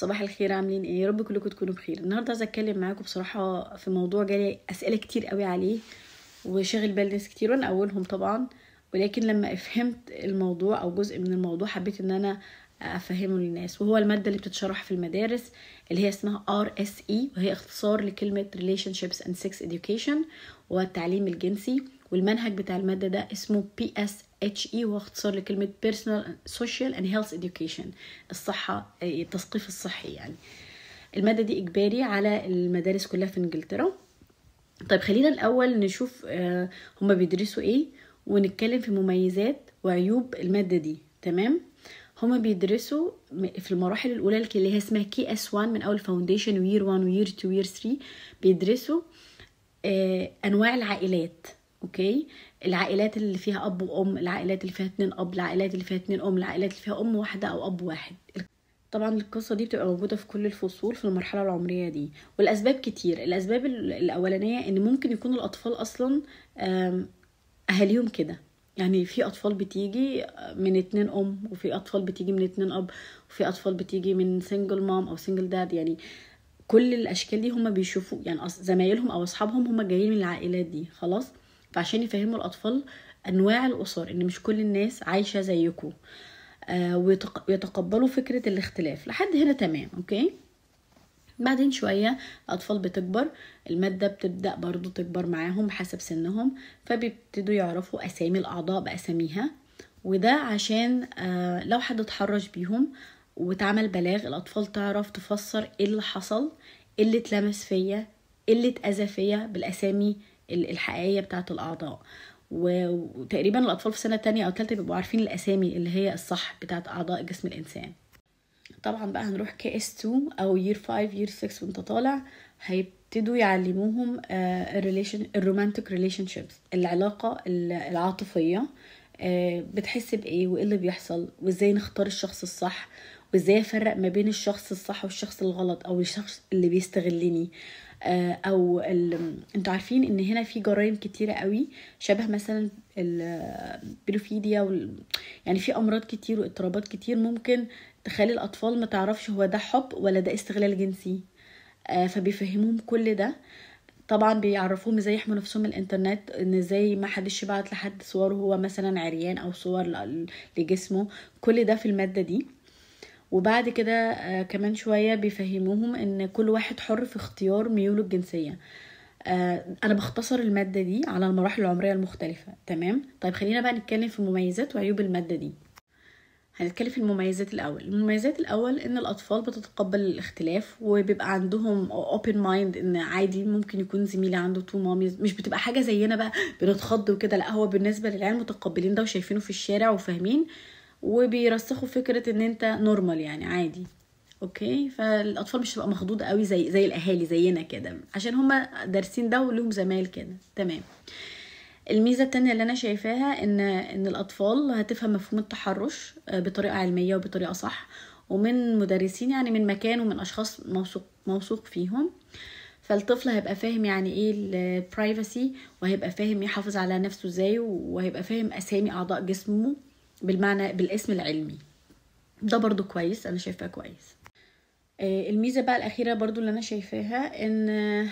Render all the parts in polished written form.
صباح الخير، عاملين ايه؟ يا رب كلكم تكونوا بخير. النهارده عايزه اتكلم معاكم بصراحة في موضوع جالي اسئلة كتير قوي عليه وشاغل بال ناس كتير، وانا اولهم طبعا. ولكن لما فهمت الموضوع او جزء من الموضوع حبيت ان انا افهمه للناس، وهو المادة اللي بتتشرح في المدارس اللي هي اسمها RSE، وهي اختصار لكلمة Relationships and Sex Education والتعليم الجنسي. والمنهج بتاع المادة ده اسمه PSHE، وهو اختصار لكلمة Personal Social and Health Education، الصحة، التثقيف الصحي. يعني المادة دي إجباري على المدارس كلها في إنجلترا. طيب خلينا الأول نشوف هما بيدرسوا إيه، ونتكلم في مميزات وعيوب المادة دي. تمام؟ هما بيدرسوا في المراحل الأولى اللي هي اسمها KS 1، من أول foundation و year 1 و year 2 و year 3، بيدرسوا أنواع العائلات. okay، العائلات اللي فيها اب وام، العائلات اللي فيها اتنين اب، العائلات اللي فيها اتنين ام، العائلات اللي فيها ام واحدة او اب واحد. طبعا القصة دي بتبقى موجودة في كل الفصول في المرحلة العمرية دي، والاسباب كتير. الاسباب الاولانية ان ممكن يكون الاطفال اصلا اهاليهم كده، يعني في اطفال بتيجي من اتنين ام، وفي اطفال بتيجي من اتنين اب، وفي اطفال بتيجي من single mom او single dad. يعني كل الاشكال دي هما بيشوفوا، يعني زمايلهم او اصحابهم هما جايين من العائلات دي. خلاص، فعشان يفهموا الاطفال انواع الاسر، ان مش كل الناس عايشه زيكم، ويتقبلوا فكرة الاختلاف. لحد هنا تمام، okay. بعدين شوية الاطفال بتكبر، المادة بتبدا برضو تكبر معاهم حسب سنهم، فبيبتدوا يعرفوا اسامي الاعضاء باساميها. وده عشان لو حد اتحرش بيهم واتعمل بلاغ، الاطفال تعرف تفسر ايه اللي حصل، ايه اللي اتلمس فيا، ايه اللي اتأذى فيا، بالاسامي الحقيقية بتاعت الأعضاء. وتقريبا الأطفال في سنة تانية أو تالتة بيبقوا عارفين الأسامي اللي هي الصح بتاعت أعضاء جسم الإنسان. طبعا بقى هنروح KS 2 أو year 5 year 6 وانت طالع، هيبتدوا يعلموهم ال relation، ال romantic relationships، العلاقة العاطفية، بتحس بإيه وإيه اللي بيحصل، وإزاي نختار الشخص الصح، وإزاي أفرق ما بين الشخص الصح والشخص الغلط، أو الشخص اللي بيستغلني. او انتوا عارفين ان هنا في جرائم كتيرة قوي شبه مثلا البيدوفيليا يعني في امراض كتير واضطرابات كتير ممكن تخلي الاطفال ما تعرفش هو ده حب ولا ده استغلال جنسي، فبيفهموهم كل ده. طبعا بيعرفوهم ازاي يحموا نفسهم من الانترنت، ان ازاي ما حدش يبعت لحد صور هو مثلا عريان او صور لجسمه، كل ده في المادة دي. وبعد كده كمان شوية بيفهموهم ان كل واحد حر في اختيار ميوله الجنسية. انا بختصر المادة دي على المراحل العمرية المختلفة. تمام؟ طيب خلينا بقى نتكلم في مميزات وعيوب المادة دي. هنتكلم في المميزات الأول. المميزات الأول إن الأطفال بتتقبل الاختلاف وبيبقى عندهم open mind، إن عادي ممكن يكون زميلي عنده two mommies، مش بتبقى حاجة زينا بقى بنتخض وكده، لا هو بالنسبة للعيال متقبلين ده وشايفينه في الشارع وفاهمين، وبيرسخوا فكرة إن أنت normal، يعني عادي. okay، فالأطفال مش هتبقى مخضوضة قوي زي الأهالي زينا كده، عشان هما دارسين ده ولهم زمايل كده. تمام. الميزة التانية اللي أنا شايفاها إن الأطفال هتفهم مفهوم التحرش بطريقة علمية وبطريقة صح، ومن مدرسين، يعني من مكان ومن أشخاص موثوق فيهم. فالطفل هيبقى فاهم يعني ايه ال privacy، وهيبقى فاهم يحافظ على نفسه ازاي، وهيبقى فاهم اسامي اعضاء جسمه بالمعنى بالاسم العلمي. ده برضو كويس، انا شايفاه كويس. الميزة بقى الأخيرة برضو اللي أنا شايفاها إن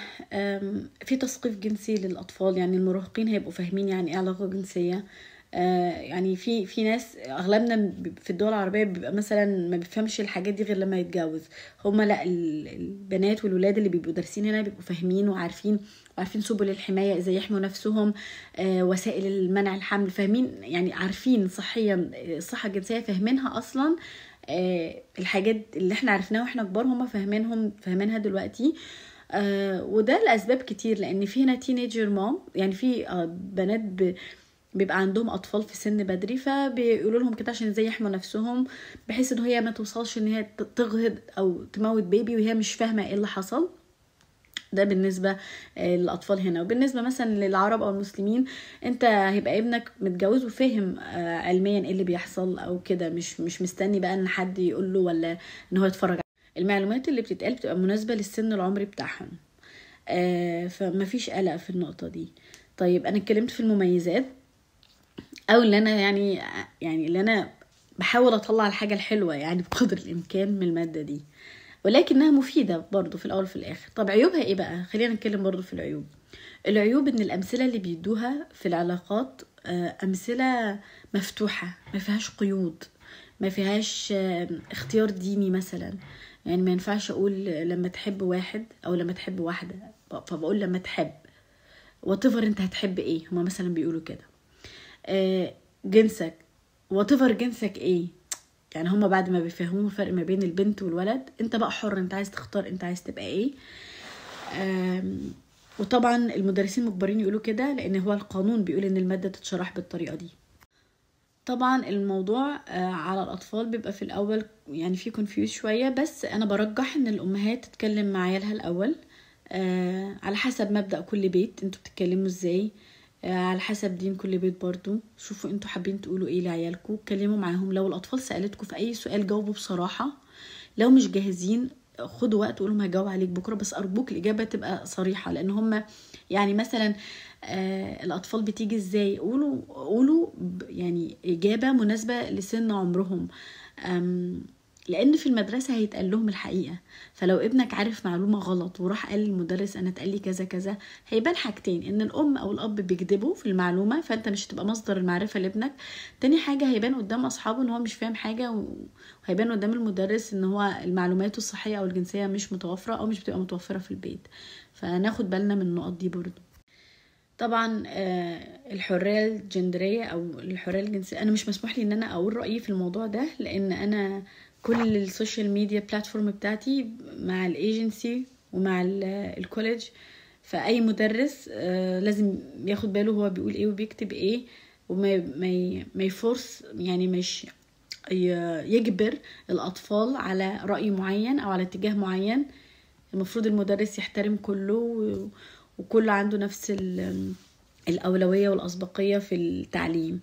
في تثقيف جنسي للأطفال، يعني المراهقين هيبقوا فاهمين يعني إيه علاقة جنسية. يعني في ناس، أغلبنا في الدول العربية بيبقى مثلا ما بيفهمش الحاجات دي غير لما يتجوز. هما لا، البنات والولاد اللي بيبقوا دارسين هنا بيبقوا فاهمين وعارفين سبل الحماية، ازاي يحموا نفسهم، وسائل المنع الحمل، فاهمين يعني عارفين صحيا الصحة الجنسية فاهمينها أصلا. الحاجات اللي احنا عرفناها واحنا كبار هما فاهمينها دلوقتي. وده لأسباب كتير، لأن في هنا teenager mom، يعني في بنات بيبقى عندهم أطفال في سن بدري، فبيقولوا لهم كده عشان ازاي يحموا نفسهم، بحيث ان هي ما توصلش ان هي تجهض او تموت baby وهي مش فاهمة ايه اللي حصل. ده بالنسبة للأطفال هنا. وبالنسبة مثلا للعرب أو المسلمين، أنت هيبقى ابنك متجوز وفاهم علميا إيه اللي بيحصل أو كده، مش مستني بقى إن حد يقول له ولا إن هو يتفرج. المعلومات اللي بتتقال بتبقى مناسبة للسن العمري بتاعهم، فما فيش قلق في النقطة دي. طيب أنا اتكلمت في المميزات، أو اللي أنا يعني اللي أنا بحاول أطلع الحاجة الحلوة يعني بقدر الإمكان من المادة دي. ولكنها مفيدة برضو في الاول وفي الاخر. طب عيوبها ايه بقى؟ خلينا نتكلم برضو في العيوب. العيوب ان الامثلة اللي بيدوها في العلاقات امثلة مفتوحة، ما فيهاش قيود، ما فيهاش اختيار ديني مثلا. يعني ما ينفعش اقول لما تحب واحد او لما تحب واحدة، فبقول لما تحب whatever انت هتحب ايه، هما مثلا بيقولوا كده. جنسك whatever جنسك ايه، يعني هما بعد ما بيفهموا الفرق ما بين البنت والولد، انت بقى حر، انت عايز تختار انت عايز تبقى ايه. وطبعا المدرسين مجبرين يقولوا كده لان هو القانون بيقول ان المادة تتشرح بالطريقة دي. طبعا الموضوع على الاطفال بيبقى في الاول يعني في confuse شوية، بس انا برجح ان الامهات تتكلم مع عيالها الاول، على حسب مبدأ كل بيت انتوا بتتكلموا ازاي، على حسب دين كل بيت برضو. شوفوا انتوا حابين تقولوا ايه لعيالكم، اتكلموا معاهم. لو الاطفال سألتكم في اي سؤال جاوبوا بصراحة، لو مش جاهزين خدوا وقت وقولوا لهم هجاوب عليك بكره، بس ارجوك الاجابة تبقى صريحه، لان هم يعني مثلا الاطفال بتيجي ازاي، قولوا يعني اجابه مناسبة لسن عمرهم، لان في المدرسة هيتقال لهم الحقيقة. فلو ابنك عارف معلومة غلط وراح قال للمدرس انا اتقال لي كذا كذا، هيبان حاجتين، ان الام او الاب بيكذبوا في المعلومة، فانت مش هتبقى مصدر المعرفة لابنك. تاني حاجة هيبان قدام اصحابه ان هو مش فاهم حاجة، وهيبان قدام المدرس ان هو المعلومات الصحية او الجنسية مش متوفرة او مش بتبقى متوفرة في البيت. فناخد بالنا من النقط دي برضو. طبعا الحرية الجندريه او الحرية الجنسية، انا مش مسموح لي ان انا اقول رايي في الموضوع ده، لان انا كل ال social media platform بتاعتي مع ال agency ومع ال college، فاي مدرس لازم ياخد باله هو بيقول ايه وبيكتب ايه، وما ما ي force، يعني مش يجبر الاطفال على راي معين او على اتجاه معين. المفروض المدرس يحترم كله، وكله عنده نفس الاولوية والاسبقيه في التعليم.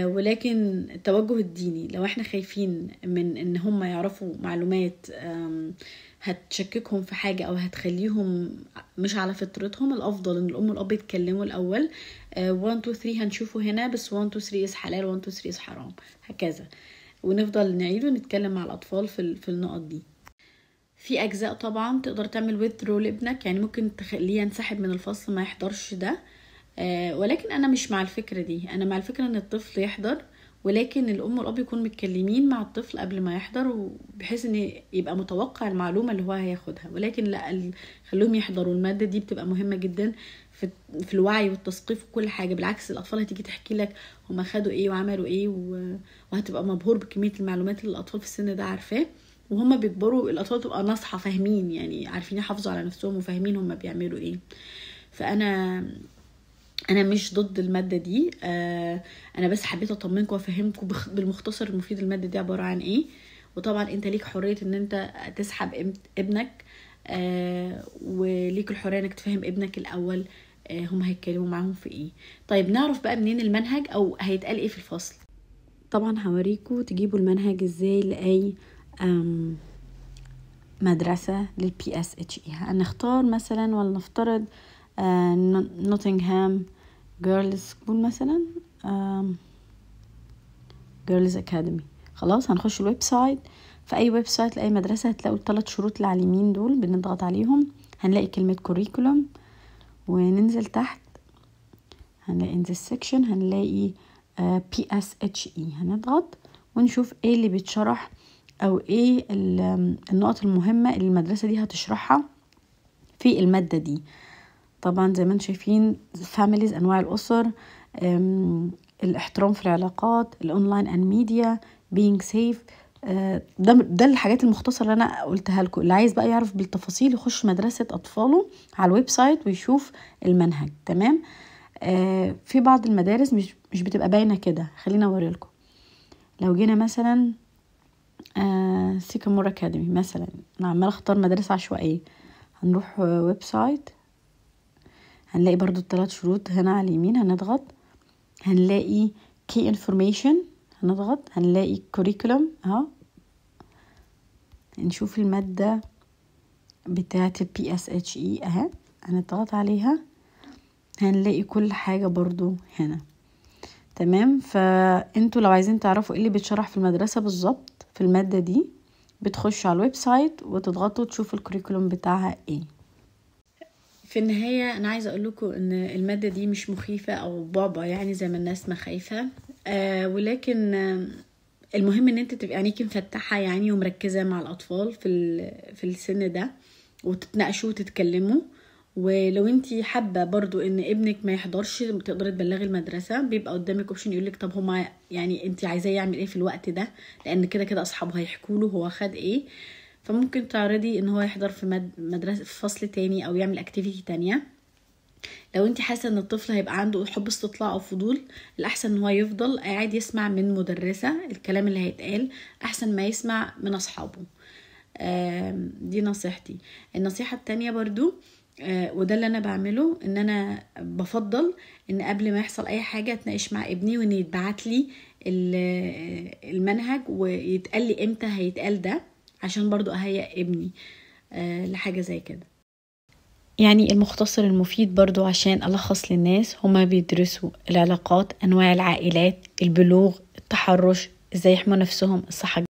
ولكن التوجه الديني لو احنا خايفين من ان هم يعرفوا معلومات هتشككهم في حاجة او هتخليهم مش على فطرتهم، الافضل ان الام والاب يتكلموا الاول. 1 2 3 هنشوفه هنا، بس 1 2 3 is حلال، 1 2 3 is حرام، هكذا، ونفضل نعيد ونتكلم مع الاطفال في النقط دي. في اجزاء طبعا تقدر تعمل withdraw لابنك، يعني ممكن تخليه ينسحب من الفصل ما يحضرش ده، ولكن انا مش مع الفكرة دي. انا مع الفكرة ان الطفل يحضر، ولكن الام والاب يكونوا متكلمين مع الطفل قبل ما يحضر، وبحيث ان يبقى متوقع المعلومة اللي هو هياخدها. ولكن لا، خلوهم يحضروا المادة دي، بتبقى مهمة جدا في الوعي والتثقيف وكل حاجة. بالعكس الاطفال هتيجي تحكي لك هما خدوا ايه وعملوا ايه، وهتبقى مبهور بكمية المعلومات اللي الاطفال في السن ده عارفاه. وهما بيكبروا الاطفال تبقى ناصحه، فاهمين، يعني عارفين يحافظوا على نفسهم وفاهمين هما بيعملوا ايه. فانا مش ضد المادة دي، انا بس حبيت اطمنكم وافهمكم بالمختصر المفيد المادة دي عبارة عن ايه. وطبعا انت ليك حرية ان انت تسحب ابنك، وليك الحرية انك تفهم ابنك الاول هم هيتكلموا معاهم في ايه. طيب نعرف بقى منين المنهج او هيتقال ايه في الفصل. طبعا هوريكم تجيبوا المنهج ازاي لاي مدرسه لل PSHE. هنختار مثلا، ولا نفترض Nottingham Girls School مثلا، Girls Academy. خلاص هنخش ال website. في اي website لاي مدرسه هتلاقوا الثلاث شروط اللي على اليمين دول، بنضغط عليهم هنلاقي كلمة curriculum، وننزل تحت هنلاقي in this section هنلاقي PSHE. هنضغط ونشوف ايه اللي بيتشرح او ايه النقط المهمة اللي المدرسة دي هتشرحها في المادة دي. طبعا زي ما انتم شايفين families، انواع الاسر، الاحترام في العلاقات، ال online and media، being safe. ده الحاجات المختصرة اللي انا قلتها لكم. اللي عايز بقى يعرف بالتفاصيل يخش مدرسه اطفاله على ال website ويشوف المنهج. تمام. في بعض المدارس مش بتبقى باينة كده، خلينا اوري لكم. لو جينا مثلا Sycamore Academy مثلا، انا عماله اختار مدارس عشوائية، هنروح website هنلاقي برضو الثلاث شروط هنا على اليمين، هنضغط هنلاقي key information، هنضغط هنلاقي curriculum اهو، نشوف المادة بتاعة ال PSHE اهي، هنضغط عليها هنلاقي كل حاجة برضو هنا. تمام. فانتوا لو عايزين تعرفوا ايه اللي بيتشرح في المدرسة بالظبط في المادة دي، بتخشوا على ال website وتضغطوا تشوفوا ال curriculum بتاعها ايه. في النهاية أنا عايزة أقول لكم إن المادة دي مش مخيفة أو بعبع يعني زي ما الناس ما خايفة، ولكن المهم إن أنت تبقي عينيكي مفتحة يعني ومركزة مع الأطفال في السن ده، وتتناقشوا وتتكلموا. ولو انت حابة برضو ان ابنك ما يحضرش تقدري تبلغي المدرسة، بيبقى قدامك option يقولك طب هما يعني انت عايزاه يعمل ايه في الوقت ده، لان كده كده اصحابه هيحكوا له هو خد ايه. فممكن تعرضي ان هو يحضر في مدرسه في فصل تاني او يعمل activity تانية. لو انت حاسه ان الطفل هيبقى عنده حب استطلاع او فضول، الاحسن ان هو يفضل قاعد يسمع من مدرسه الكلام اللي هيتقال احسن ما يسمع من اصحابه. دي نصيحتي. النصيحة التانية برضو، وده اللي انا بعمله، ان انا بفضل ان قبل ما يحصل اي حاجة اتناقش مع ابني، وان يتبعت لي المنهج ويتقال لي امتى هيتقال ده، عشان برضو اهيئ ابني لحاجة زي كده. يعني المختصر المفيد برضو عشان ألخص للناس، هما بيدرسوا العلاقات، أنواع العائلات، البلوغ، التحرش، ازاي يحموا نفسهم، الصحة.